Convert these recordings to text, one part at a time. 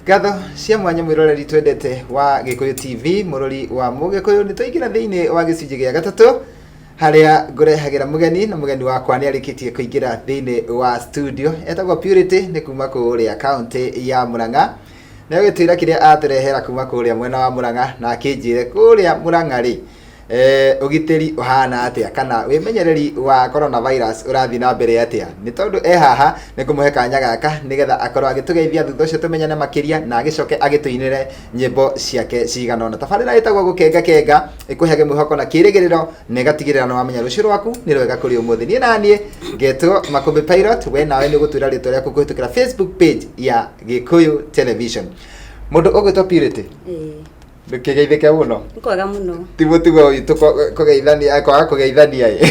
Ngatho cia mwanya mwĩroreri twendete wa Gĩkũyũ TV, mũrori wa Mũgĩkũyũ. Nĩ twaingĩra thĩinĩ wa gĩcunjĩ gĩa gatatũ harĩa ngũrehagĩra mũgeni, na mũgeni wakwa nĩ arĩkĩtie kũingĩra thĩinĩ wa studio. Etagwo Purity, nĩ kuma kũrĩa kaũntĩ ya Murang'a. Na agĩtwĩra kĩrĩa atũrehera kuma kũrĩa mwena wa Murang'a, na akĩnjĩre kũrĩa Murang'a rĩ, ũgitĩri ũhana atĩa kana wĩmenyereri wa coronavirus ũrathiĩ na mbere atĩa. Nĩ tondũ e haha, nĩ ngũmũhe kanya gaka nĩgetha akorwo agĩtũgeithia, thutha ũcio tũmenyane makĩria na agĩcoke agĩtũinĩre nyĩmbo ciake cigana ũna. Tabarĩra ĩtagwo Gũkenga Kenga, ĩkũheage mwĩhoko na kĩrĩgĩrĩro na ĩgatigĩrĩra nĩ wamenya rũciũ rwaku nĩ rwega kũrĩ ũmũthĩ. Niĩ naniĩ ngetwo Makũmbĩ Pilot, we nawe nĩ ũgũtwĩra rĩtwa rĩaku kũhĩtũkĩra Facebook page ya Gĩkũyũ Television. Mũndũ ũgwĩtwo Purity, ndũkĩgeithĩke mũno. Nĩ kwega mũno. Ti mũtugo witũ kũgeithania, kwaga kũgeithania ĩ.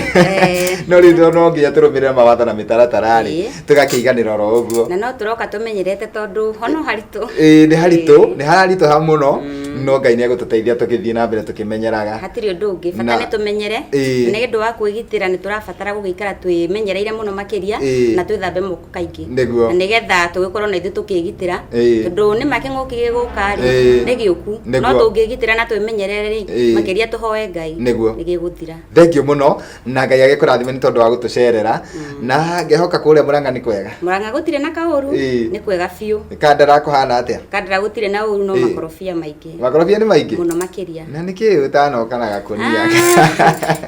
No rĩu no nginya tũrũmĩrĩre mawatho na mĩtaratara rĩ, tũgakĩiganĩra oro ũguo. Na no tũroka tũmenyerete tondũ ho no haritũ. Ĩĩ, nĩ haritũ, nĩ hararitũha mũno, no Ngai nĩ egũtũteithia tũgĩthiĩ na mbere tũkĩmenyeraga. Hatirĩ ũndũ ũngĩ, bata nĩ tũmenyere. Nĩ ũndũ wa kwĩgitĩra nĩ tũrabatara gũgĩikara twĩmenyereire mũno makĩria na twĩthambe moko kaingĩ. Na nĩgetha tũgĩkorwo na ithuĩ tũkĩgitĩra, tondũ nĩ ma kĩng'ũki gĩgũka rĩ, nĩ gĩũku, no tũngĩgitĩra na twĩmenyerere rĩ, makĩria tũhoe Ngai, nĩ gĩgũthira. Thengiũ mũno, na Ngai agĩkũrathime nĩ tondũ wa gũtũcerera, na ngehoka kũrĩa Mũrang'a nĩ kwega. Mũrang'a gũtirĩ na kaũru, nĩ kwega biũ. Kandara kũhana atĩa? Kandara gũtirĩ na ũru, no makorobia maingĩ. Makorobia nĩ maingĩ? Mũno makĩria. Na nĩkĩ ũtanoka na gakũnia?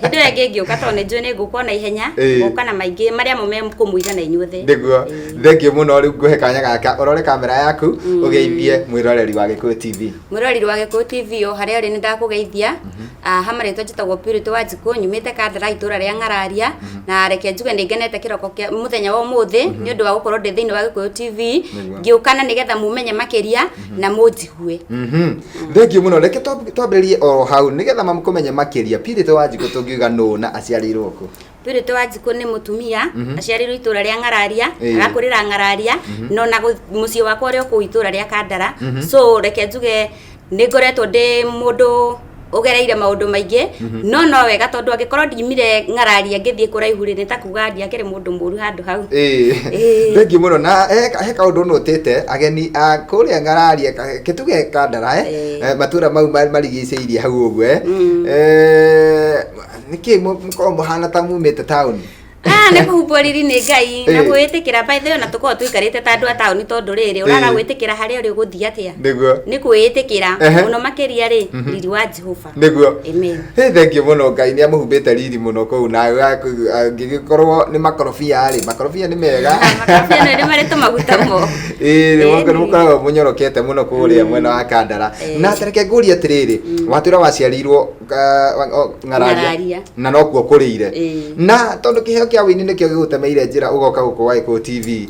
Hĩndĩ ĩyo ĩngĩ ngĩũka, tondũ nĩ njũĩ nĩ ngũka o na ihenya, ngũka na maingĩ marĩa mo mekũmũigana inyuothe. Nĩguo. Thengiũ mũno. Rĩu ngũhe kanya gaka ũrore kamera yaku, ũgeithie mwĩroreri wa Gĩkũyũ TV. Mwĩroreri wa Gĩkũyũ TV o harĩa ũrĩ, nĩ ndakũgeithia. Ha marĩtwa njĩtagwo Purity Wanjikũ, nyumĩte Kandara, itũra rĩa Ng'araria, na reke njuge nĩ ngenete kĩroko kĩa mũthenya wa ũmũthĩ nĩ ũndũ wa gũkorwo ndĩ thĩinĩ wa Gĩkũyũ TV, ngĩũka na nĩgetha mumenye makĩria na mũnjigue. Thengiũ mũno. Reke twambĩrĩrie oro hau nĩgetha mamũkũmenye makĩria. Purity Wanjikũ tũngiuga nũ na aciarĩirwo kũ? Purity Wanjikũ nĩ mũtumia, aciarĩirwo itũra rĩa Ng'araria, agakũrĩra Ng'araria, no na mũciĩ wakwa ũrĩa kũu itũra rĩa Kandara. So reke njuge nĩ ngoretwo ndĩ mũndũ ũgereire maũndũ maingĩ, no no wega tondũ angĩkorwo ndiumire Ng'araria ngĩthiĩ kũraihu rĩ, nĩ ta kuga ndiakĩrĩ mũndũ mũru handũ hau. Thengiũ mũno. Na he kaũndũ nũtĩte ageni a kũrĩa Ng'araria, kĩtuge Kandara, matũra mau marigicĩirie hau ũguo, nĩkĩ mũkoragwo mũhana ta mumĩte taũni? Ah, nĩ kũhumbwo riri nĩ Ngai na kwĩĩtĩkĩra. By the way, ona tũkoragwo tũikarĩte ta andũ a taũni, tondũ rĩrĩ ũraga gwĩtĩkĩra harĩa ũrĩ ũgũthiĩ atĩa? Nĩ kwĩĩtĩkĩra mũno makĩria rĩ, riri wa Jehova. Amen. Hey, thengiũ mũno. Ngai nĩ amũhumbĩte riri mũno kũu, na angĩgĩkorwo nĩ makorobia rĩ, makorobia nĩ mega. Makorobia nĩ marĩ tũmaguta mo. Ĩĩ, nĩ mũkoragwo mũnyorokete mũno kũrĩa mwena wa Kandara. Na tareke ngũrie atĩrĩrĩ, watwĩra waciarĩirwo Ng'araria. Ng'araria. Na nokuo kũrĩire. Na tondũ kĩheo kĩa wĩini nĩkĩo gĩgũtemeire njĩra ũgoka gũkũ gwa Gĩkũyũ TV,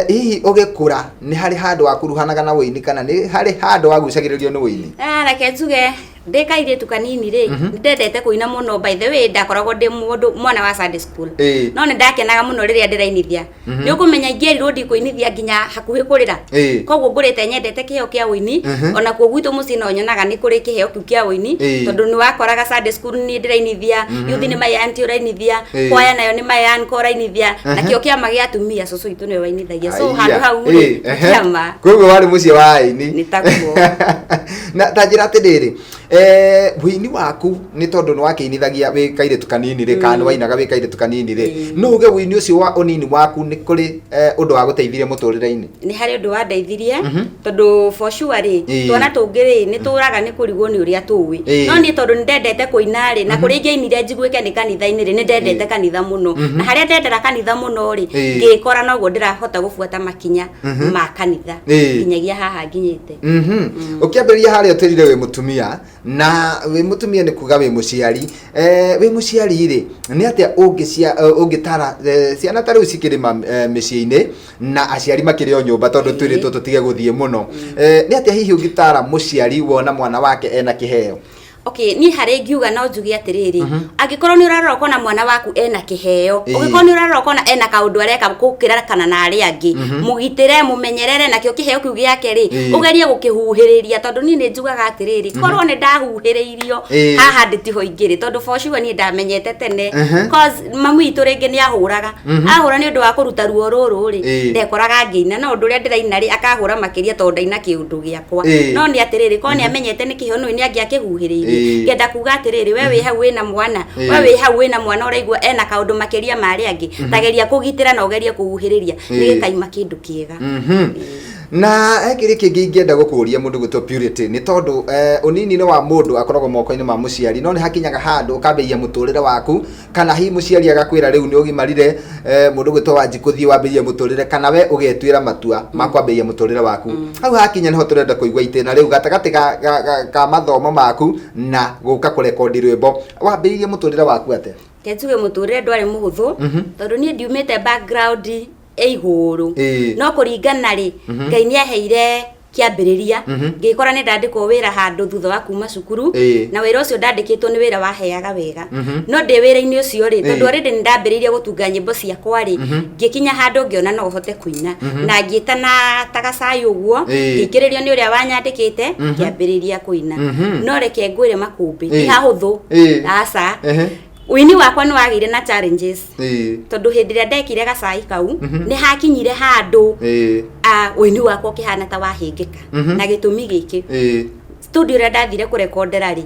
hihi ũgĩkũra nĩ harĩ handũ wakuruhanaga na wĩini kana nĩ harĩ handũ wagucagĩrĩrio nĩ wĩini? Ah, reke njuge ndĩ kairĩtu kanini rĩ, nĩ ndendete kũina mũno. By the way, ndakoragwo ndĩ mũndũ mwana wa Sunday school, no nĩ ndakenaga mũno rĩrĩa ndĩrainithia. Nĩ ũkũmenya ingĩerirwo ndikũinithia nginya hakuhĩ kũrĩra. Koguo ngũrĩte nyendete kĩheo kĩa ũini. Ona kuo gwitũ mũciĩ no nyonaga nĩ kũrĩ kĩheo kĩu kĩa ũini, tondũ nĩ wakoraga Sunday school niĩ ndĩrainithia, youth nĩ my auntie ũrainithia, kwaya nayo nĩ my uncle ũrainithia, nakĩo kĩama gĩa atumia cũcũ witũ nĩwe wainithagia. So handũ hau rĩ, kĩama. Koguo warĩ mũciĩ wa aini. Nĩ taguo. Na ta njĩra atĩrĩrĩ, wĩini waku, nĩ tondũ nĩ wakĩinithagia wĩ kairĩtu kanini rĩ, kana nĩ wainaga wĩ kairĩtu kanini rĩ, no uge wĩini ũcio wa ũnini waku nĩ kũrĩ ũndũ wagũteithirie mũtũrĩre-inĩ? Nĩ harĩ ũndũ wandeithirie, tondũ for sure rĩ, twana tũngĩ rĩ, nĩ tũraga nĩ kũrigwo nĩ ũrĩa tũĩ. No niĩ tondũ nĩ ndendete kũina rĩ, na kũrĩa ingĩainire njiguĩke nĩ kanitha-inĩ rĩ, nĩ ndendete kanitha mũno, na harĩa ndendera kanitha mũno rĩ, ngĩkora noguo ndĩrahota gũbuata makinya ma kanitha nginyagia haha nginyĩte. Ũkĩambĩrĩria harĩa ũtwĩrire wĩ mũtumia, na wĩ mũtumia nĩ kuga wĩ mũciari. Wĩ mũciari rĩ, nĩ atĩa ũngĩtara ciana ta rĩu cikĩrĩ mĩciĩ-inĩ na aciari makĩrĩ o nyũmba, tondũ twĩrĩtwo tũtige gũthiĩ mũno? Nĩ atĩa hihi ũngĩtara mũciari wona mwana wake ena kĩheo? Okay, niĩ harĩ ngiuga no njuge atĩrĩrĩ, angĩkorwo nĩ ũrarora ũkona mwana waku ena kĩheo, ũngĩkorwo nĩ ũrarora ũkona ena kaũndũ areka gũkĩra kana na arĩa angĩ, mũgitĩre, mũmenyerere, nakĩo kĩheo kĩu gĩake rĩ, ũgerie gũkĩhuhĩrĩria, tondũ niĩ nĩ njugaga atĩrĩrĩ, korwo nĩ ndahuhĩrĩirio haha ndĩ tiho ingĩrĩ, tondũ for sure niĩ ndamenyete tene, cause mami witũ rĩngĩ nĩ ahũraga, ahũra nĩ ũndũ wa kũruta ruo rũrũ rĩ, ndekoraga ngĩina, no ũndũ ũrĩa ndĩraina rĩ, akahũra makĩria tondũ ndaina kĩũndũ gĩakwa. No nĩ atĩrĩrĩ, korwo nĩ amenyete nĩ kĩheo nĩ angĩakĩhuhĩrĩirie. Ngenda kuga atĩrĩrĩ, we wĩ hau wĩna mwana, we wĩ hau wĩna mwana ũraigua ena kaũndũ makĩria ma arĩa angĩ, tageria kũgitĩra na ũgerie kũhuhĩrĩria, nĩ gĩkaima kĩndũ kĩega. Na he kĩrĩa kĩngĩ ingĩenda gũkũria mũndũ gwĩtwo Purity, nĩ tondũ ũnini-inĩ wa mũndũ akoragwo moko-inĩ ma mũciari, no nĩ hakinyaga handũ ũkambĩrĩria mũtũrĩre waku, kana hihi mũciari agakwĩra rĩu nĩ ũgimarire, mũndũ gwĩtwo Wanjikũ thiĩ wambĩrĩrie mũtũrĩre, kana we ũgetuĩra matua ma kwambĩrĩria mũtũrĩre waku. Hau hakinya nĩho tũrenda kũigua itĩna rĩu gatagatĩ ka mathomo maku na gũka kũrekondi rwĩmbo, wambĩrĩirie mũtũrĩre waku atĩa? Reke njuge mũtũrĩre ndwarĩ mũhũthũ, tondũ niĩ ndiumĩte background ĩ igũrũ, no kũringana rĩ, Ngai nĩ aheire kĩambĩrĩria, ngĩkora nĩ ndandĩkwo wĩra handũ thutha wa kuma cukuru, na wĩra ũcio ndandĩkĩtwo nĩ wĩra waheaga wega, no ndĩ wĩra-inĩ ũcio rĩ, tondũ already nĩ ndambĩrĩirie gũtunga nyĩmbo ciakwa rĩ, ngĩkinya handũ ngĩona no hote kũina, na ngĩtana ta gacai ũguo, ngĩikĩrĩrio nĩ ũrĩa wanyandĩkĩte, ngĩambĩrĩria kũina. No reke ngwĩre makũmbĩ, ti hahũthũ, aca. Ũini wakwa nĩ wagĩire na challenges, tondũ hĩndĩ ĩrĩa ndekire gacai kau, nĩ hakinyire handũ ũini wakwa ũkĩhana ta wahĩngĩka, na gĩtũmi gĩkĩ, studio ĩrĩa ndathire kũrekondera rĩ,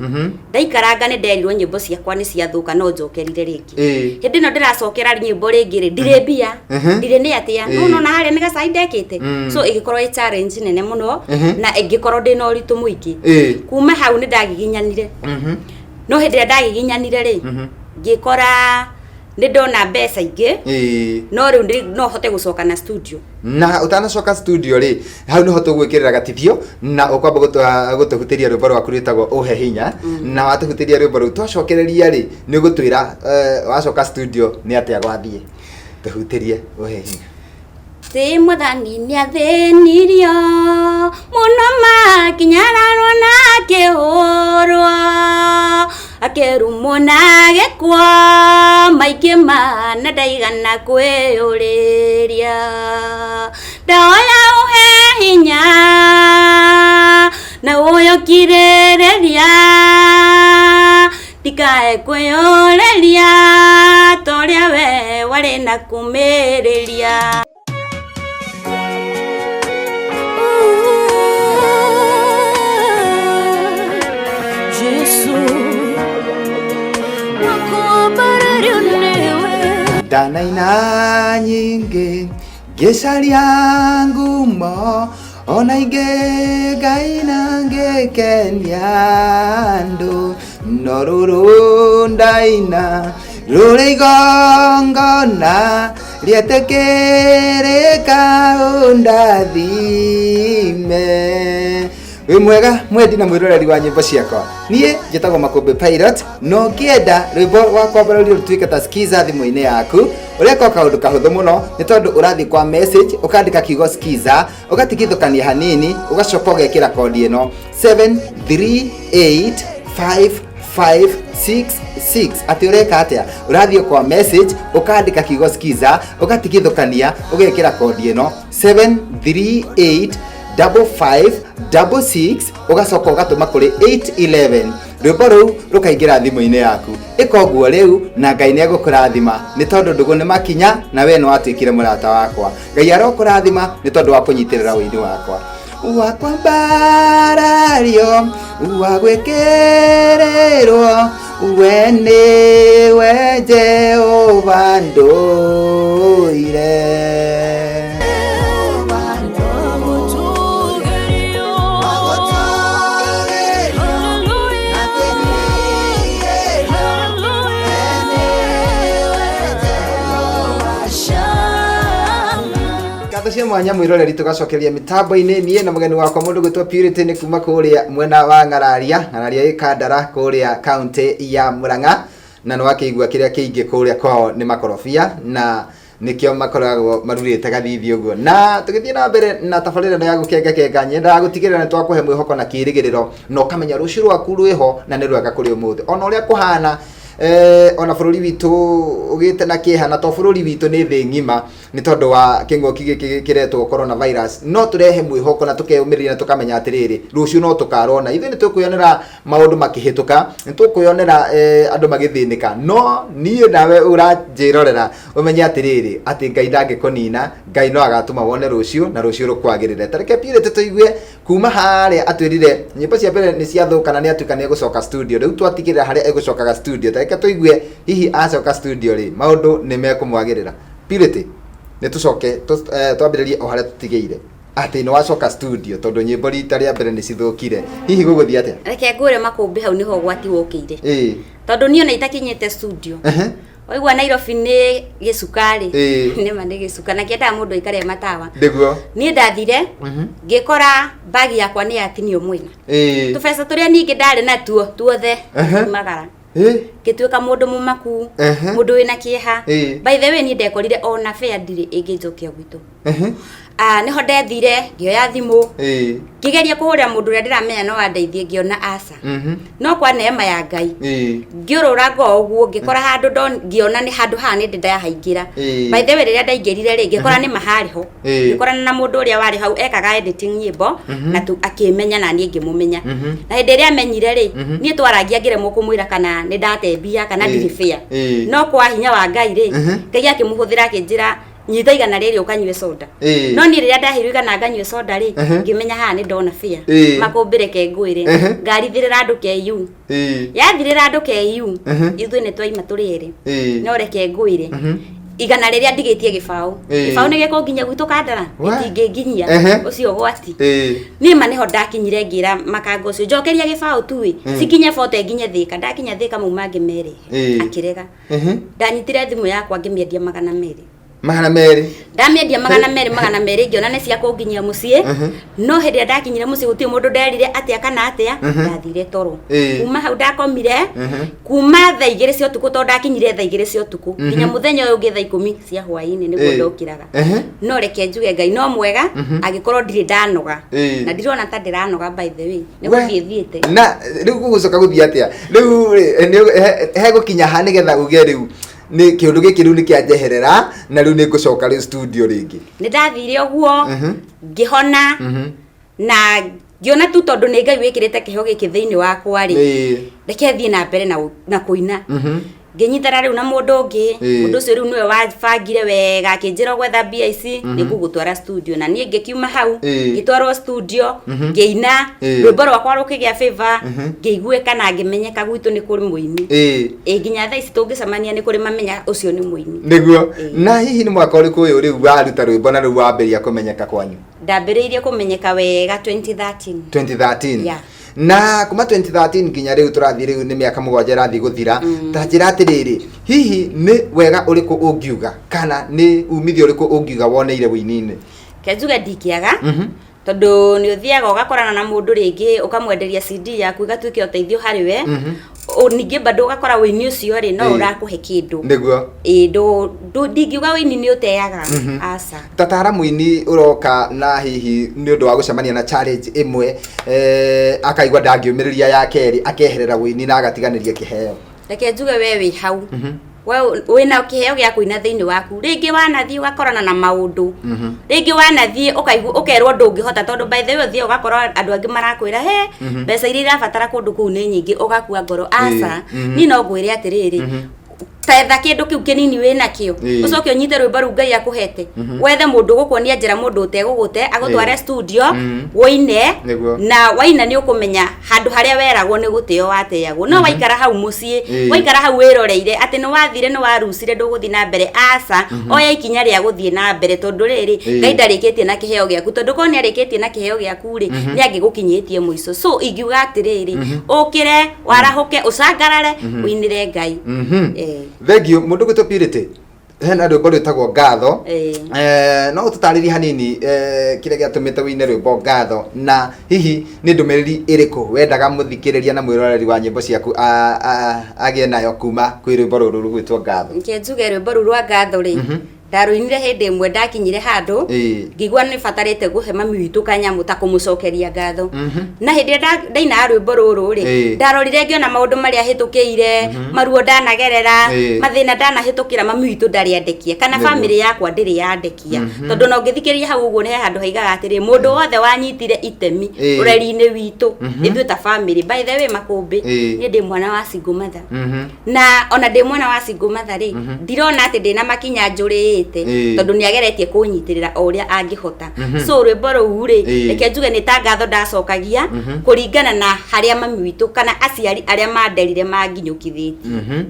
ndaikaranga nĩ nderirwo nyĩmbo ciakwa nĩ ciathũka, no njokerire rĩngĩ. Hĩndĩ ĩno ndĩracokera nyĩmbo rĩngĩ rĩ, ndirĩ mbia, ndirĩ nĩ atĩa, no nona harĩa nĩ gacai ndekĩte, so ĩgĩkorwo ĩ challenge nene mũno, na ĩngĩkorwo ndĩna ũritũ mũingĩ. Kuma hau nĩ ndagiginyanire, no hĩndĩ ĩrĩa ndagiginyanire rĩ, ngĩkora nĩ ndona mbeca ingĩ, no rĩu no hote gũcoka na studio. Na ũtanacoka studio rĩ, hau nĩho tũgwĩkĩrĩra gatithio na ũkwamba gũtũhutĩria rwĩmbo rwaku rwĩtagwo Ũhe Hinya, na watũhutĩria rwĩmbo rũu twacokereria rĩ, nĩ ũgũtwĩra wacoka studio nĩ atĩa gwathiĩ. Tũhutĩrie Ũhe Hinya. Ti mwathani nĩ athĩnirio mũno, makinyararwo na akĩhũrwo, akĩrumwo na agĩkwo maingĩ mana, ndaigana kwĩyũrĩria. Ndahoya ũhe hinya na ũyũkirĩrĩria, ndikae kwĩyũrĩria torĩa we warĩ na kũmĩrĩria. Jesu wakuambarario niwe. Ndanaina nyingĩ ngĩcaria ngumo, ona ingĩ ngaina ngĩkenia andũ, no rũrũ ndaina rũrĩ igongona rĩetĩkĩrĩka, ũndathime. Wĩ mwega mwendi na mwĩroreri wa nyĩmbo ciakwa, niĩ njĩtagwo Makũmbĩ Pilot. Na ũngĩenda rwĩmbo rwa kwambarario rũtuĩke ta skiza thimũ-inĩ yaku, ũreka o kaũndũ kahũthũ mũno, nĩ tondũ ũrathiĩ kwa message, ũkandĩka kiugo skiza, ũgatigithũkania hanini, ũgacoka ũgekĩra kondi ĩno 7385566. Atĩ ũreka atĩa? Ũrathiĩ kwa message, ũkandĩka kiugo skiza, ũgatigithũkania, ũgekĩra kondi ĩno 7385566, ũgacoka ũgatũma kũrĩ 811, rwĩmbo rũu rũkaingĩra thimũ-inĩ yaku. Ĩka ũguo rĩu na Ngai nĩ egũkũrathima, nĩ tondũ ndũgũ nĩ makinya na we nĩ watuĩkire mũrata wakwa. Ngai arokũrathima nĩ tondũ wa kũnyitĩrĩra ũini wakwa wa kwambarario, wa gwĩkĩrĩrwo, we nĩwe Jehova ndũire. Wagũtũũgĩrio. Hallelujah. Hallelujah. Shama. Ngatho cia mwanya mwĩroreri, tũgacokeria mĩtambo-inĩ niĩ na mũgeni wakwa mũndũ gwĩtwo Purity, nĩ kuma kũrĩa mwena wa Ng'araria, Ng'araria ĩ Kandara kũrĩa kaunti ya Murang'a, na nĩ wakĩigua kĩrĩa kĩingĩ kũrĩa kwao nĩ makorobia na Nĩkĩo makoragwo marurĩte gathithi ũguo. Na tũgĩthiĩ na mbere na tabarĩra ĩno ya gũkengakenga, nyendaga gũtigĩrĩra nĩ twakũhe mwĩhoko na kĩĩrĩgĩrĩro, na ũkamenya rũciũ rwaku rwĩho na nĩ rwega kũrĩ ũmũthĩ. Ona ũrĩa kũhana, ona bũrũri witũ ũgĩte na kĩeha, na to bũrũri witũ, nĩ thĩ ng'ima, nĩ tondũ wa kĩng'ũki gĩkĩ kĩretwo coronavirus, no tũrehe mwĩhoko na tũkeyũmĩrĩria na tũkamenya atĩrĩrĩ, rũciũ no tũkarona. Ithuĩ nĩ tũkwĩyonera maũndũ makĩhĩtũka, nĩ tũkwĩyonera andũ magĩthĩnĩka, no niĩ nawe ũranjĩrorera ũmenye atĩrĩrĩ, atĩ Ngai ndangĩkũnina, Ngai no agatũma wone rũciũ na rũciũ rũkwagĩrĩre. Ta reke Purity tũigue kuma harĩa atwĩrire nyĩmbo cia mbere nĩ ciathũka na nĩ atuĩka nĩ egũcoka studio. Rĩu twatigĩrĩra harĩa egũcokaga studio. Ta reke tũigue hihi acoka studio rĩ, maũndũ nĩ mekũmwagĩrĩra. Purity, nĩ tũcoke twambĩrĩrie o harĩa tũtigĩire, atĩ nĩ wacoka studio tondũ nyĩmbo rita rĩa mbere nĩ cithũkire. Hihi gũgũthiĩ atĩa? Reke ngwĩre, makũmbĩ hau nĩho ũgwati wokĩire, tondũ niĩ ona itakinyĩte studio, waigua Nairobi nĩ gĩcukarĩ. Nĩma nĩ gĩcuka na kĩendaga mũndũ aikare matawa. Niĩ ndathire ngĩkora bagi yakwa nĩ yatinio mwena, tũbeca tũrĩa ningĩ ndarĩ natuo tuothe magara. Ngĩtuĩka mũndũ mũmaku, mũndũ wĩna kĩeha. By the way, niĩ ndekorire ona fare ndirĩ ĩngĩnjokia gwitũ. Ah, nĩho ndethire ngĩoya thimũ, ngĩgeria kũhũrĩra mũndũ ũrĩa ndĩramenya no andeithie, ngĩona aca. No kwa neema ya Ngai, ngĩũrũra ngo ũguo ngĩkora handũ ngĩona nĩ handũ haha nĩ ndĩ ndahaingĩra. By the way, rĩrĩa ndaingĩrire rĩ, ngĩkora nĩ maharĩ ho. Ngĩkorana na mũndũ ũrĩa warĩ hau ekaga editing nyĩmbo, na tu akĩmenya na niĩ ngĩmũmenya. Na hĩndĩ ĩrĩa amenyire rĩ, niĩ twarangia ngĩremwo kũmwĩra kana nĩ ndate mbia kana ndirĩ fare. No kwa hinya wa Ngai rĩ, Ngai akĩmũhũthĩra akĩnjĩra, "Nyita 100 rĩrĩ ũkanyue soda." No niĩ rĩrĩa ndaheirwo 100 nganyue soda rĩ, ngĩmenya haha nĩ ndona fare. Makũmbĩ, reke ngwĩre, ngarithĩrĩra andũ KU. Yathirĩra andũ KU, ithuĩ nĩ twaima tũrĩ erĩ. No reke ngwĩre, 100 rĩrĩa ndigĩtie gĩbaũ, gĩbaũ nĩ gĩkũnginya gwitũ Kandara? Gĩtingĩnginyia. Ũcio ũgwati. Niĩ ma nĩho ndakinyire ngĩra makanga ũcio, "Njokeria gĩbaũ tu ĩ, cikinye bote nginye Thĩka. Ndakinya Thĩka mau mangĩ merĩ." Akĩrega. Ndanyitire thimũ yakwa ngĩmĩendia 200. 200. Ndamĩendia 200, 200, ngĩona nĩ cia kũnginyia mũciĩ. No hĩndĩ ĩrĩa ndakinyire mũciĩ, gũtirĩ mũndũ nderire atĩa kana atĩa. Ndathire toro. Kuma hau ndakomire kuma thaa 2 cia ũtukũ, tondũ ndakinyire thaa 2 cia ũtukũ, nginya mũthenya ũyũ ũngĩ thaa 10 cia hwaĩ-inĩ nĩguo ndokĩraga. No reke njuge Ngai no mwega, angĩkorwo ndirĩ ndanoga, na ndirona ta ndĩranoga. By the way, nĩ gũthiĩ thiĩte. Na rĩu gũgũcoka gũthiĩ atĩa rĩu rĩ, hegũkinya ha nĩgetha uge rĩu nĩ kĩũndũ gĩkĩ rĩu nĩ kĩanjeherera na rĩu nĩ ngũcoka rĩu studio rĩngĩ? Nĩ ndathire ũguo, ngĩhona, na ngĩona tu tondũ nĩ Ngai wĩkĩrĩte kĩheo gĩkĩ thĩinĩ wakwa rĩ, reke thiĩ na mbere na kũina. Ngĩnyitana rĩu na mũndũ ũngĩ. Mũndũ ũcio rĩu nĩwe wabangire wega, akĩnjĩra, "Gwetha mbia ici, nĩ ngũgũtwara studio." Na niĩ ngĩkiuma hau, ngĩtwarwo studio, ngĩina rwĩmbo rwakwa rũkĩgĩa favor, ngĩiguĩka na ngĩmenyeka gwitũ nĩ kũrĩ mũini. Ĩ, nginya thaa ici tũngĩcemania nĩ kũrĩ mamenya ũcio nĩ mũini. Nĩguo. Na hihi nĩ mwaka ũrĩkũ ũyũ rĩu waruta rwĩmbo na rĩu wambĩrĩria kũmenyeka kwanyu? Ndambĩrĩirie kũmenyeka wega 2013. 2013? Yeah. Na kuma 2013 nginya rĩu tũrathiĩ, rĩu nĩ mĩaka 7 ĩrathiĩ gũthira. Ta njĩra atĩrĩrĩ, hihi nĩ wega ũrĩkũ ũngiuga kana nĩ umithio ũrĩkũ ũngiuga woneire wĩini-inĩ? Ke njuge ndingĩaga, tondũ nĩ ũthiaga ũgakorana na mũndũ rĩngĩ, ũkamwenderia CD yaku ĩgatuĩka ũteithio harĩ we. Ningĩ bado ũgakora wĩini ũcio rĩ, no ũrakũhe kĩndũ. Ĩ, ndingiuga wĩini nĩ ũteaga, aca. Tatara mũini ũroka na hihi nĩ ũndũ wa gũcemania na challenge ĩmwe, akaigua ndangĩũmĩrĩria ya kerĩ, akeherera wĩini na agatiganĩria kĩheo. Reke njuge, we wĩ hau, we wĩna kĩheo gĩa kũina thĩinĩ waku, rĩngĩ wanathiĩ ũgakorana na maũndũ, rĩngĩ wanathiĩ ũkaigua ũkerwo ndũngĩhota, tondũ by the way ũthiĩ ũgakora andũ angĩ marakwĩra he mbeca iria irabatara kũndũ kũu nĩ nyingĩ, ũgakua ngoro. Aca, niĩ no ngwĩre atĩrĩrĩ, tetha kĩndũ kĩu kĩnini wĩ nakĩo, ũcoke ũnyite rwĩmbo rũu Ngai akũhete, wethe mũndũ ũgũkuonia njĩra, mũndũ ũtegũgũte, agũtware studio, wũine. Na waina nĩ ũkũmenya handũ harĩa weragwo nĩ gũtĩo wateagwo. No waikara hau mũciĩ, waikara hau wĩroreire atĩ nĩ wathire, nĩ warucire, ndũgũthiĩ na mbere, aca. Oya ikinya rĩa gũthiĩ na mbere, tondũ rĩrĩ, Ngai ndarĩkĩtie na kĩheo gĩaku, tondũ korwo nĩ arĩkĩtie na kĩheo gĩaku rĩ, nĩ angĩgũkinyĩtie mũico. So ingiuga atĩrĩrĩ, ũkĩre, warahũke, ũcangarare, ũinĩre Ngai. Thank you. Mũndũ gwĩtwo Purity, hena rwĩmbo rwĩtagwo Ngatho. No ũtũtarĩrie hanini kĩrĩa gĩatũmĩte wĩine rwĩmbo Ngatho, na hihi nĩ ndũmĩrĩri ĩrĩkũ wendaga mũthikĩrĩria na mwĩroreri wa nyĩmbo ciaku agĩe nayo kuma kwĩ rwĩmbo rũrũ rũgwĩtwo Ngatho? Nke njuge rwĩmbo rũu rwa Ngatho rĩ, Ndarũinire hĩndĩ ĩmwe ndakinyire handũ, ngĩigua nĩ batarĩte kũhe mami witũ kanyamũ ta kũmũcokeria ngatho. Na hĩndĩ ĩrĩa ndainaga rwĩmbo rũrũ rĩ, ndarorire ngĩona maũndũ marĩa hĩtũkĩire, maruo ndanagerera, mathĩna ndanahĩtũkĩra, mami witũ ndarĩ andekia kana bamĩrĩ yakwa ndĩrĩ yandekia. Tondũ na ũngĩthikĩrĩria hau ũguo, nĩ he handũ haigaga atĩrĩ, mũndũ wothe wanyitire itemi ũreri-inĩ witũ ithuĩ ta bamĩrĩ. By the way, Makũmbĩ, niĩ ndĩ mwana wa single mother. Na ona ndĩ mwana wa single mother rĩ, ndirona atĩ ndĩna makinya njũrĩte, tondũ nĩ ageretie kũnyitĩrĩra o ũrĩa angĩhota. So rwĩmbo rũu rĩ, reke njuge nĩ ta ngatho ndacokagia kũringana na harĩa mami witũ kana aciari arĩa manderire manginyũkithĩtie.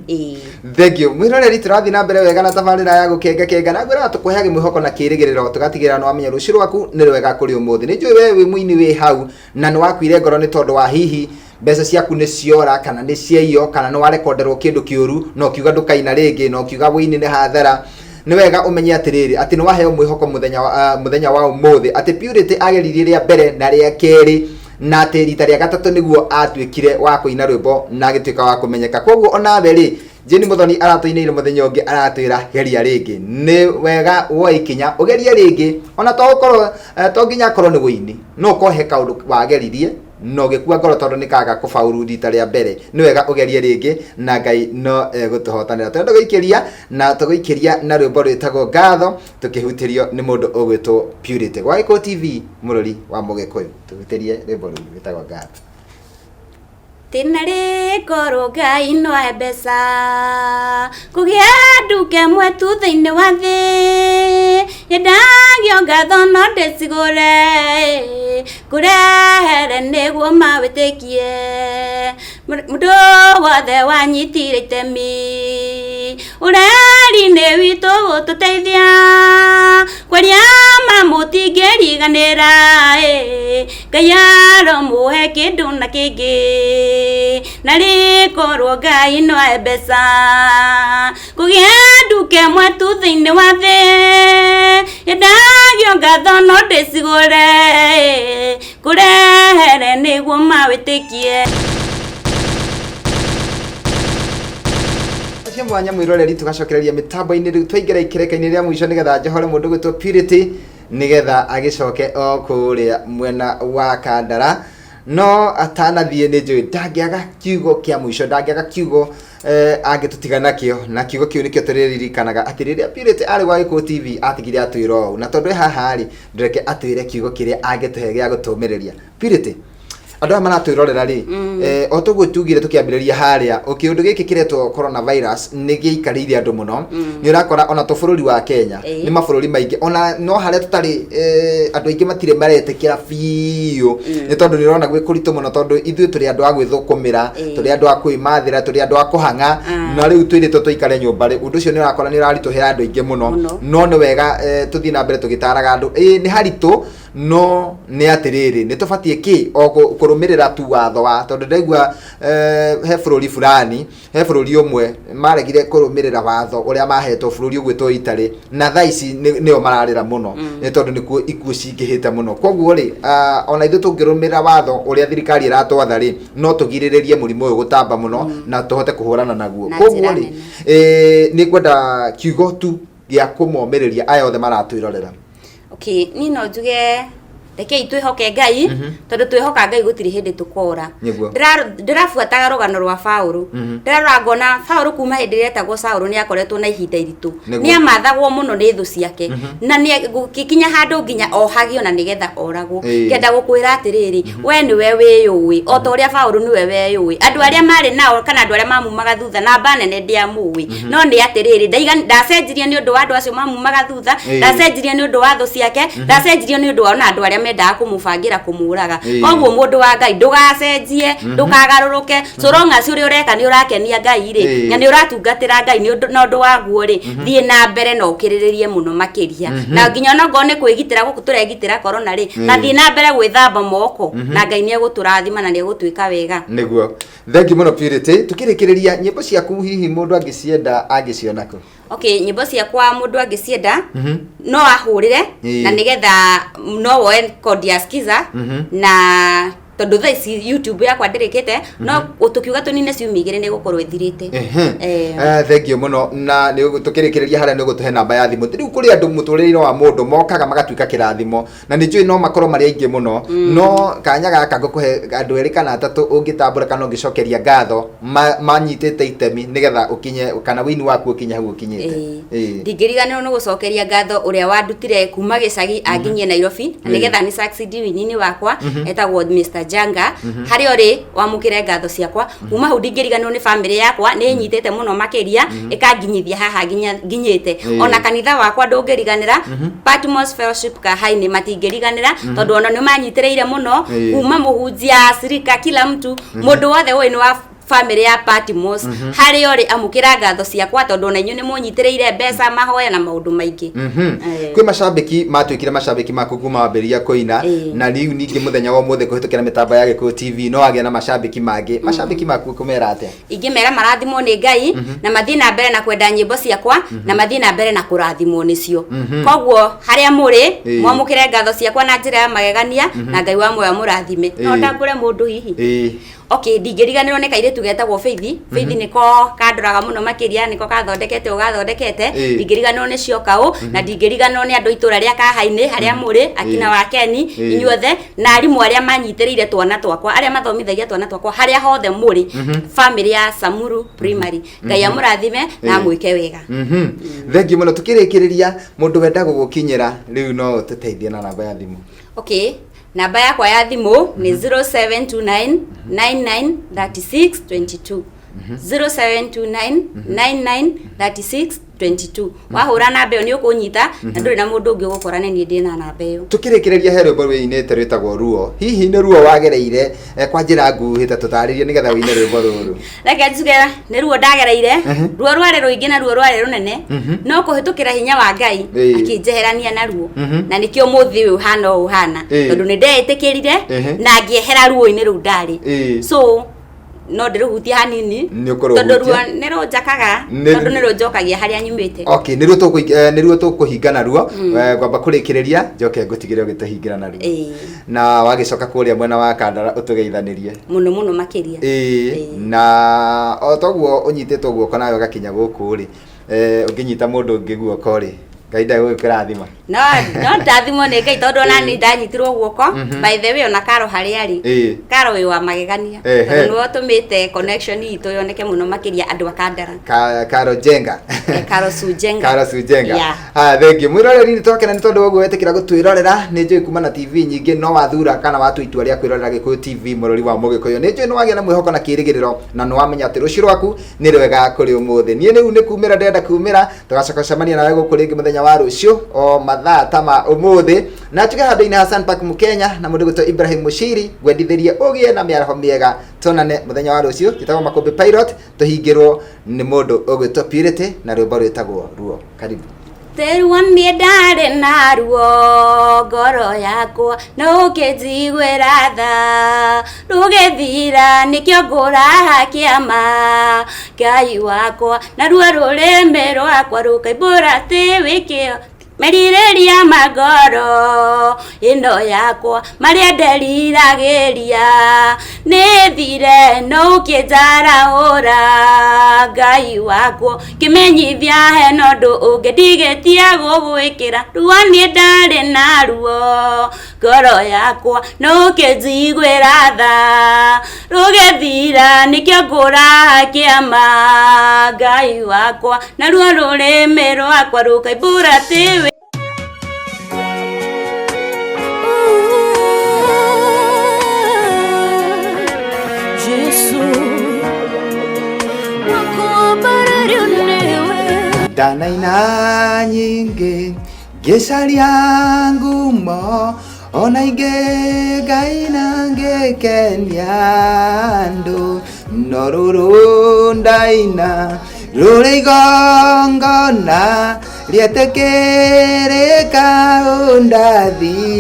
Ĩĩ. Thank you, mwiroreri. Tũrathiĩ na mbere wega na tabarĩra ya gũkenga kenga, na ngwĩraga tũkũheage mwĩhoko na kĩrĩgĩrĩro, tũgatigĩrĩra nĩ wamenya rũciũ rwaku nĩ rwega kũrĩ ũmũthĩ. Nĩ njũĩ we wĩ mũini wĩ hau na nĩ wakuire ngoro nĩ tondũ wa hihi mbeca ciaku nĩ ciora, kana nĩ ciaiywo, kana nĩ warekonderwo kĩndũ kĩũru na ũkiuga ndũkaina rĩngĩ, na ũkiuga wĩini nĩ hathara. Nĩ wega ũmenye atĩrĩrĩ, atĩ nĩ waheo mwĩhoko mũthenya wa ũmũthĩ, atĩ Purity ageririe rĩa mbere na rĩa kerĩ, na atĩ rita rĩa gatatũ nĩguo atuĩkire wa kũina rwĩmbo na agĩtuĩka wa kũmenyeka. Koguo onawe rĩ, Jane Muthoni aratũinĩire mũthenya ũngĩ, aratwĩra geria rĩngĩ. Nĩ wega woe ikinya ũgerie rĩngĩ, ona to ũkorwo to nginya akorwo nĩ wũini, no ũkorwo he kaũndũ wageririe na ũgĩkua ngoro tondũ nĩ kaga kũbaũru rita rĩa mbere. Nĩ wega ũgerie rĩngĩ na Ngai no egũtũhotanĩra. Tũrenda gũikĩria na tũgũikĩria na rwĩmbo rwĩtagwo Ngatho, tũkĩhutĩrio nĩ mũndũ ũgwĩtwo Purity gwa Gĩkũyũ TV, mũrori wa Mũgĩkũyũ. Tũhutĩrie rwĩmbo rũu rwĩtagwo Ngatho. Tĩna rĩkorwo Ngai no ahe mbeca kũgĩa nduka ĩmwe tu thĩinĩ wa thĩ, yendagio ngatho no ndĩcigũre, ngũrehere nĩguo mawĩtĩkie. Mũndũ wothe wanyitire itemi ũreri-inĩ witũ gũtũteithia kwaria ma, mũtingĩriganĩra. Ngai aromũhe kĩndũ na kĩngĩ, na rĩkorwo Ngai no ahe mbeca kũgĩa nduka ĩmwe tu thĩinĩ wa thĩ, yendagio ngatho no ndĩcigũre, ngũrehere nĩguo mawĩtĩkie. Cia mwanya, mwiroreri, tugacokereria mĩtambo-inĩ. Rĩu twaingĩra ikereka-inĩ rĩa mũico nĩgetha njohore mũndũ gwĩtwo Purity, nĩgetha agĩcoke o kũrĩa mwena wa Kandara. No atanathiĩ, nĩ njũĩ ndangĩaga kiugo kĩa mũico, ndangĩaga kiugo angĩtũtiga nakĩo, na kiugo kĩu nĩkĩo tũrĩririkanaga atĩ rĩrĩa Purity arĩ gwa Gĩkũyũ TV atigire atwĩra ũũ. Na tondũ e haha rĩ, ndũreke atwĩre kiugo kĩrĩa angĩtũhe gĩa gũtũmĩrĩria. Purity, andũ aya maratwĩrorera rĩ, o toguo tugire tũkĩambĩrĩria harĩa, kĩũndũ gĩkĩ kĩretwo coronavirus nĩ gĩikarĩire andũ mũno. Nĩ ũrakora ona to bũrũri wa Kenya, nĩ mabũrũri maingĩ, ona no harĩa tũtarĩ, andũ aingĩ matirĩ maretĩkĩra biũ, nĩ tondũ nĩ ũrona gwĩ kũritũ mũno, tondũ ithuĩ tũrĩ andũ a gwĩthũkũmĩra, tũrĩ andũ a kwĩmathĩra, tũrĩ andũ a kũhang'a. Na rĩu twĩrĩtwo tũikare nyũmba rĩ, ũndũ ũcio nĩ ũrakora nĩ ũraritũhĩra andũ aingĩ mũno. No nĩ wega tũthiĩ na mbere tũgĩtaraga andũ. Ĩĩ, nĩ haritũ, no nĩ atĩrĩrĩ, nĩ tũbatiĩ kĩ o kũrũmĩrĩra tu watho wa, tondũ ndaigua he bũrũri fulani, he bũrũri ũmwe maregire kũrũmĩrĩra watho ũrĩa mahetwo, bũrũri ũgwĩtwo Italy, na thaa ici nĩo mararĩra mũno, nĩ tondũ nĩkuo ikuũ cingĩhĩte mũno. Koguo rĩ, ona ithuĩ tũngĩrũmĩrĩra watho ũrĩa thirikari ĩratwatha rĩ, no tũgirĩrĩrie mũrimũ ũyũ gũtamba mũno na tũhote kũhũrana naguo. Na Koguo njĩra rĩ, nene. Nĩ ngwenda kiugo tu gĩa kũmomĩrĩria aya othe maratwĩrorera. Okay, niĩ no njuge rekei twĩhoke Ngai, tondũ twĩhoka Ngai gũtirĩ hĩndĩ tũkora. Ndĩrabuataga rũgano rwa Paũlũ, ndĩrarora ngona Paũlũ kuma hĩndĩ ĩrĩa etagwo Saũlũ nĩ akoretwo na ihinda iritũ. Nĩ amathagwo mũno nĩ thũ ciake, na nĩ gũgĩkinya handũ nginya ohagio na nĩgetha oragwo. Ngenda gũkwĩra atĩrĩrĩ, we nĩwe wĩyũĩ o ta ũrĩa Paũlũ nĩwe weyũĩ. Andũ arĩa marĩ nao kana andũ arĩa mamumaga thutha, namba nene ndĩamũĩ, no nĩ atĩrĩrĩ, ndacenjirie nĩ ũndũ wa andũ acio mamumaga thutha, ndacenjirie nĩ ũndũ wa thũ ciake, ndacenjirie nĩ ũndũ wa ona andũ arĩa mendaga kũmũbangĩra kũmũraga. Koguo mũndũ wa Ngai, ndũgacenjie, ndũkagarũrũke, so long as ũrĩa ũreka nĩ ũrakenia Ngai rĩ, na nĩ ũratungatĩra Ngai nĩ ũndũ na ũndũ waguo rĩ, thiĩ na mbere na ũkĩrĩrĩrie mũno makĩria. Na nginya onokorwo nĩ kwĩgitĩra gũkũ tũregitĩra corona rĩ, ta thiĩ na mbere gwĩthamba moko, na Ngai nĩ egũtũrathima na nĩ egũtwĩka wega. Nĩguo, thank you mũno, Purity. Tukĩrĩkĩrĩria, nyĩmbo ciaku hihi mũndũ angĩcienda angĩciona kũ? Okay, nyĩmbo ciakwa mũndũ angĩcienda no ahũrĩre, na nĩgetha no woe code ya Skiza na Tondũ thaa ici YouTube yakwa ndĩrĩkĩte, no tũkiuga tũnine ciumia 2 nĩ gũkorwo ĩthirĩte. Thengio mũno, na nĩ tũkĩrĩkĩrĩria harĩa nĩ ũgũtũhe namba ya thimũ. Rĩu kũrĩ andũ mũtũrĩre-inĩ wa mũndũ mokaga magatuĩka kĩrathimo, na nĩ njũĩ no makorwo marĩ aingĩ mũno, no kanya gaka ngũkũhe andũ erĩ kana atatũ ũngĩtambũra kana ũngĩcokeria ngatho manyitĩte itemi nĩgetha ũkinye kana wĩini waku ũkinye hau ũkinyĩte. Ndingĩriganĩrwo nĩ gũcokeria ngatho ũrĩa wandutire kuma gĩcagi anginyie Nairobi na nĩgetha nĩ succeed wĩini-inĩ wakwa, etagwo Mr Janga. Harĩa ũrĩ wamũkĩre ngatho ciakwa. Kuma hau ndingĩriganĩrwo nĩ famĩlĩ yakwa, nĩ ĩnyitĩte mũno makĩria ĩkanginyithia haha nginya nginyĩte. Ona kanitha wakwa ndũngĩriganĩra, Patmos Fellowship Kahainĩ, matingĩriganĩra tondũ ona nĩ manyitĩrĩire mũno. Kuma mũhunjia, cirika, kila mtu, mũndũ wothe ũĩ nĩ wa famĩlĩ ya Patmos, harĩa ũrĩ amũkĩra ngatho ciakwa tondũ ona inyuĩ nĩ mũnyitĩrĩire mbeca, mahoya na maũndũ maingĩ. Kwĩ macambĩki matuĩkire macambĩki maku kuma wambĩrĩria kũina, na rĩu ningĩ mũthenya wa ũmũthĩ kũhĩtũkĩra mĩtambo ya Gĩkũyũ TV no wagĩa na macambĩki mangĩ. Macambĩki maku ũkũmera atĩa? Ingĩmera marathimwo nĩ Ngai na mathiĩ na mbere na kwenda nyĩmbo ciakwa na mathiĩ na mbere na kũrathimwo nĩcio. Koguo harĩa mũrĩ, mwamũkĩre ngatho ciakwa na njĩra ya magegania, na Ngai wa muoyo amũrathime. No ndambũre mũndũ hihi? Ĩĩ. Okay, ndingĩriganĩrwo nĩ kairĩtu getagwo Faith. Faith nĩko kandoraga mũno makĩria, nĩko kathondekete ũũ gathondekete. Ndingĩriganĩrwo nĩ Ciokaũ, na ndingĩriganĩrwo nĩ andũ a itũra rĩa Kahainĩ harĩa mũrĩ, akina wa Keni, inyuothe, na arimũ arĩa manyitĩrĩire twana twakwa, arĩa mathomithagia twana twakwa, harĩa hothe mũrĩ, famĩlĩ ya Samuru Primary, Ngai amũrathime na amwĩke wega. Thengiũ mũno. Tũkĩrĩkĩrĩria, mũndũ wenda gũgũkinyĩra rĩu no ũtũteithie na namba ya thimũ. Okay, namba yakwa ya thimũ nĩ 0729 99 36 22, 0729 99 36 22. Wahũra namba ĩyo nĩ ũkũnyita na ndũrĩ na mũndũ ũngĩ ũgũkora nĩ niĩ ndĩ na namba ĩyo. Tũkĩrĩkĩrĩria, he rwĩmbo wĩinĩte rwĩtagwo Ruo. Hihi nĩ ruo wagereire kwa njĩra nguhĩ ta tũtarĩrie nĩgetha wĩine rwĩmbo rũrũ? Reke njuge nĩ ruo ndagereire. Ruo rwarĩ rũingĩ na ruo rwarĩ rũnene, no kũhĩtũkĩra hinya wa Ngai akĩnjeherania na ruo, na nĩkĩo mũthĩ ũyũ ũhana ũũ ũhana, tondũ nĩ ndeĩtĩkĩrire na ngĩehera ruo-inĩ rũu ndarĩ. So no ndĩrũhutie hanini. Nĩ ũkũrũhutia. Tondũ ruo nĩ rũnjakaga, tondũ nĩ rũnjokagia harĩa nyumĩte. Okay, nĩruo tũkũhinga naruo. Ngwamba kũrĩkĩrĩria njoke ngũtigĩre ũgĩtũhingĩra naruo, na wagĩcoka kũrĩa mwena wa Kandara ũtũgeithanĩrie. Mũno mũno makĩria. Na o toguo ũnyitĩtwo guoko nawe ũgakinya gũkũ rĩ, ũngĩnyita mũndũ ũngĩ guoko rĩ, Ngai ndegũgĩkũrathima? No ndathimwo nĩ Ngai tondũ ona niĩ ndanyitirwo guoko. By the way, ona Karo harĩa arĩ, Karo wĩ wa magegania, tondũ nĩwe ũtũmĩte connection itũ yoneke mũno makĩria andũ a Kandara. Karo Jenga. Karo Sujenga. Karo Sujenga. Yeah. Haya, thengiũ mwĩroreri, nĩ twakena nĩ tondũ wa ũguo wetĩkĩra gũtwĩrorera. Nĩ njũĩ kuma na TV nyingĩ no wathura kana watua itua rĩa kwĩrorera Gĩkũyũ TV, mũrori wa mũgĩkũyũ. Nĩ njũĩ nĩ wagĩa na mwĩhoko na kĩĩrĩgĩrĩro, na nĩ wamenya atĩ rũciũ rwaku nĩ rwega kũrĩ ũmũthĩ. Niĩ rĩu nĩ kumĩra ndĩrenda kumĩra, tũgacoka gũcemania nawe gũkũ rĩngĩ mũthenya wa rũciũ o mathaa ta ma ũmũthĩ, na njuge handũ-inĩ ha Sunpark Mũkenya na mũndũ gwĩtwo Ibrahim Mũciri, ngwendithĩrie ũgĩe na mĩaraho mĩega. Tuonane mũthenya wa rũciũ. Njĩtagwo Makũmbĩ Pilot, tũhingĩrwo nĩ mũndũ ũgwĩtwo Purity na rwĩmbo rwĩtagwo Ruo. Karibu. Teruo niĩ ndarĩ naruo ngoro yakwa no ũkĩnjiguĩra tha rũgĩthira, nĩkĩo ngũraha kĩama Ngai wakwa, naruo rũrĩmĩ rwakwa rũkaimbũra atĩ wĩkĩo merirĩria ma ngoro ĩno yakwa marĩa nderiragĩria nĩ thire, no ũkĩnjarahũra Ngai wakwa, kĩmenyithia hena ũndũ ũngĩ ndigĩtie gũgwĩkĩra. Ruo niĩ ndarĩ naruo ngoro yakwa no ũkĩnjiguĩra tha rũgĩthira, nĩkĩo ngũraha kĩama Ngai wakwa, naruo rũrĩmĩ rwakwa rũkaimbũra atĩ wĩ Jesu wakuambarario niwe. Ndanaina nyingĩ ngĩcaria ngumo, ona ingĩ ngaina ngĩkenia andũ, no rũrũ ndaina rũrĩ igongona rĩetĩkĩrĩka, ũndathime.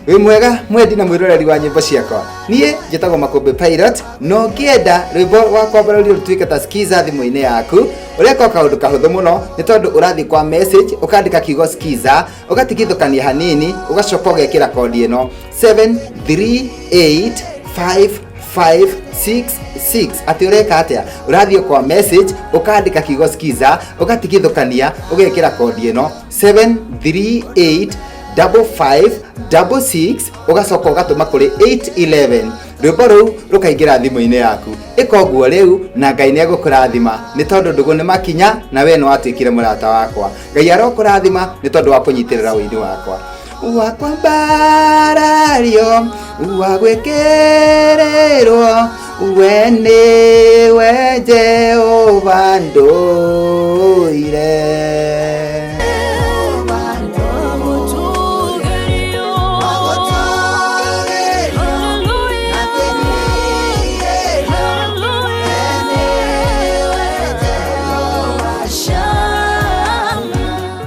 Wĩ mwega mwendi na mwĩroreri wa nyĩmbo ciakwa. Niĩ njĩtagwo Makũmbĩ Pilot, na ũngĩenda rwĩmbo rwa kwambarario rũtuĩke ta skiza thimũ-inĩ yaku, ũreka o kaũndũ kahũthũ mũno, nĩ tondũ ũrathiĩ kwa message, ũkandĩka kiugo skiza, ũgatigithũkania hanini, ũgacoka ũgekĩra kodi ĩno 7385566. Atĩ ũreka atĩa? Ũrathiĩ kwa message, ũkandĩka kiugo skiza, ũgatigithũkania, ũgekĩra kodi ĩno 738 5566, ũgacoka ũgatũma kũrĩ 811, rwĩmbo rũu rũkaingĩra thimũ-inĩ yaku. Ĩka ũguo rĩu na Ngai nĩ egũkũrathima, nĩ tondũ ndũgũ nĩ makinya na we nĩ watuĩkire mũrata wakwa. Ngai arokũrathima nĩ tondũ wa kũnyitĩrĩra ũini wakwa wa kwambarario, wa gwĩkĩrĩrwo, we nĩwe Jehova ndũire.